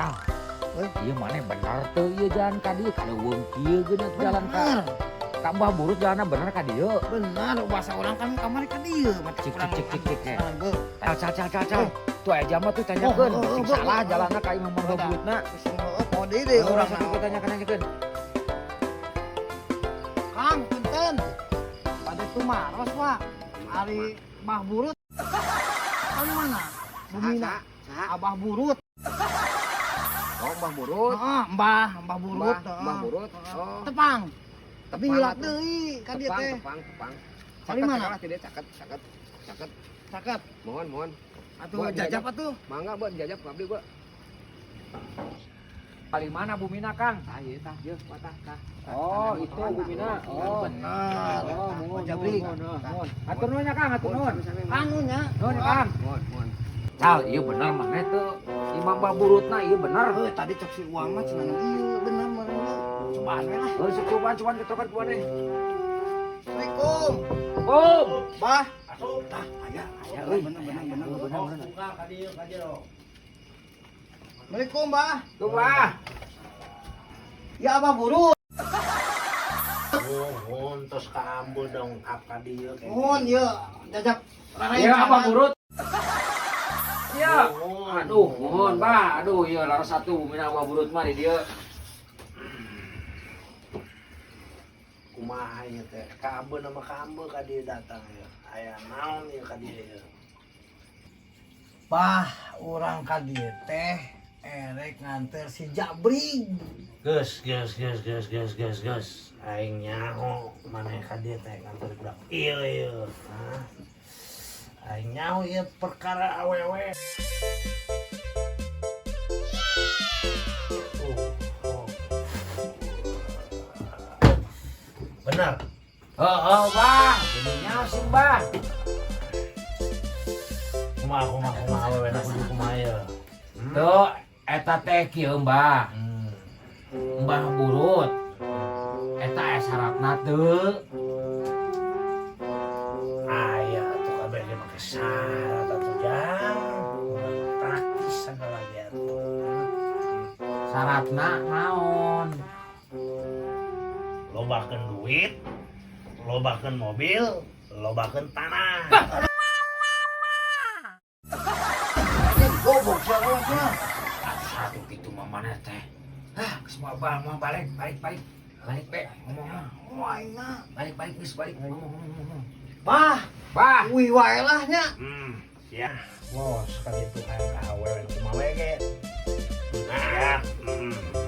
Cal. Ieu maneh bener teu ieu jalan ka dieu, ka leuweung kieu geuna jalan ka Bener. Ka Mbah Burut jalanna bener ka dieu. Bener, bahasa orang kan kamari ka dieu. Cik cik cik cik cik. Ah, beuh. Cal cal cal cal cal. Tuh aya jalma tuh tanyakeun, Oh, oh, sing oh, salah oh, jalanna ka imah Mbah Oh, Burutna. Geus heueuh kode deui Orang urang. satu kita tanyakeun nanyakeun. Kang, punten. Pada tumaros, Pak. Ari Mbah Burut. Kan mana? Bumina. Abah Burut. Oh, Mbah Burut. Heeh, Mbah, Mbah Burut. Mbah, Mbah Burut. Oh. Tepang. Tapi Tepang ngilap atuh. deui ka dieu Tepang, teh. tepang, tepang. Kali Caket, mana? caket lah, tidak caket, caket, caket. Caket. Mohon, mohon. Atuh Buat jajap atuh. Mangga buat jajap abdi gua. Paling mana bumina, Kang? Tah ieu tah, ieu tah, tah. Oh, itu bumina. Oh, Bener. Oh, mohon, Jabrik. mohon, mohon, mohon. Hatur nuhun ya, Kang, hatur nuhun. Kang nya. Nuhun, Kang. Mohon, mohon. Cal, iya bener maneh teu. Imah Mbah Burutna iya bener. Heuh, tadi cek si Uang mah cenah ieu bener meureun ieu. Cobaan we lah. Oh, sok cobaan cobaan ketokan ku maneh. Assalamualaikum. Kom. Bah. Tah, aya, Aya euy. Bener, bener, bener, bener, bener. Assalamualaikum, Bah. Tuh, Bah. Ya Abah Burut. Nuhun tos ka ambu dongkap ka dieu. Nuhun ieu jajap Ya, Abah Burut. Ya. Nuhun. Aduh, mohon, Bah. Aduh, iya laras satu bumina Abah Burut mah di dieu. Kumaha ieu teh? Ka ambu nama ka ambu ka dieu datang ieu. Aya naon ieu ka dieu ieu? Bah, urang ka dieu teh erek nganter si Jabrig. Geus, geus, geus, geus, geus, geus, geus. Aing nyaho maneh ka dieu teh nganter budak ieu ieu. Hah? Aing nyaho ieu perkara awewe. Oh, oh. Bener. Heeh, Bah. Geuning sih, Bah. Kumaha kumaha kumaha awewe na kudu kumaha ieu? Tuh, eta teh kieu, Mbah. Mbah Burut. Eta aya syaratna teu? Aya atuh kabeh ge make syarat atuh jang. Praktis segala ge atuh. Syaratna naon? Lobakeun duit, lobakeun mobil, lobakeun tanah. Goblok sia urang cenah. Satu gitu mah maneh teh. Hah, geus moal bah moal balik, balik, balik. Balik be, ngomong. Wah, aing mah. Balik, balik geus balik ngomong, ngomong, ngomong. Bah, Bah, uih wae lah nya. Siap. Bos, ka ditu hayang ka awewe nu kumaha we ge. Siap.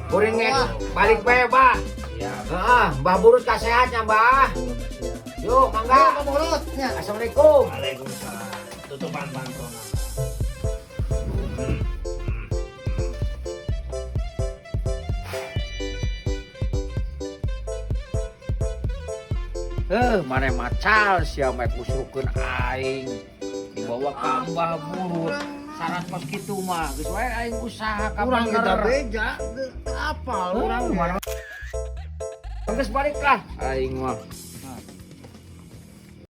Kuring ge balik be, Bah. Siap. Heeh, Mbah Burut kasehatnya, Mbah. Yuk, Ayo, mangga. Mbah Burut nya. Assalamualaikum. Waalaikumsalam. Tutupan pantona. Maneh macal sia mek musrukeun aing dibawa ka Mbah Burut. Syarat kos kitu mah geus wae aing usaha ka Urang bener. kita beja, teu apal urang Urang ge. mana? Geus balik lah aing mah.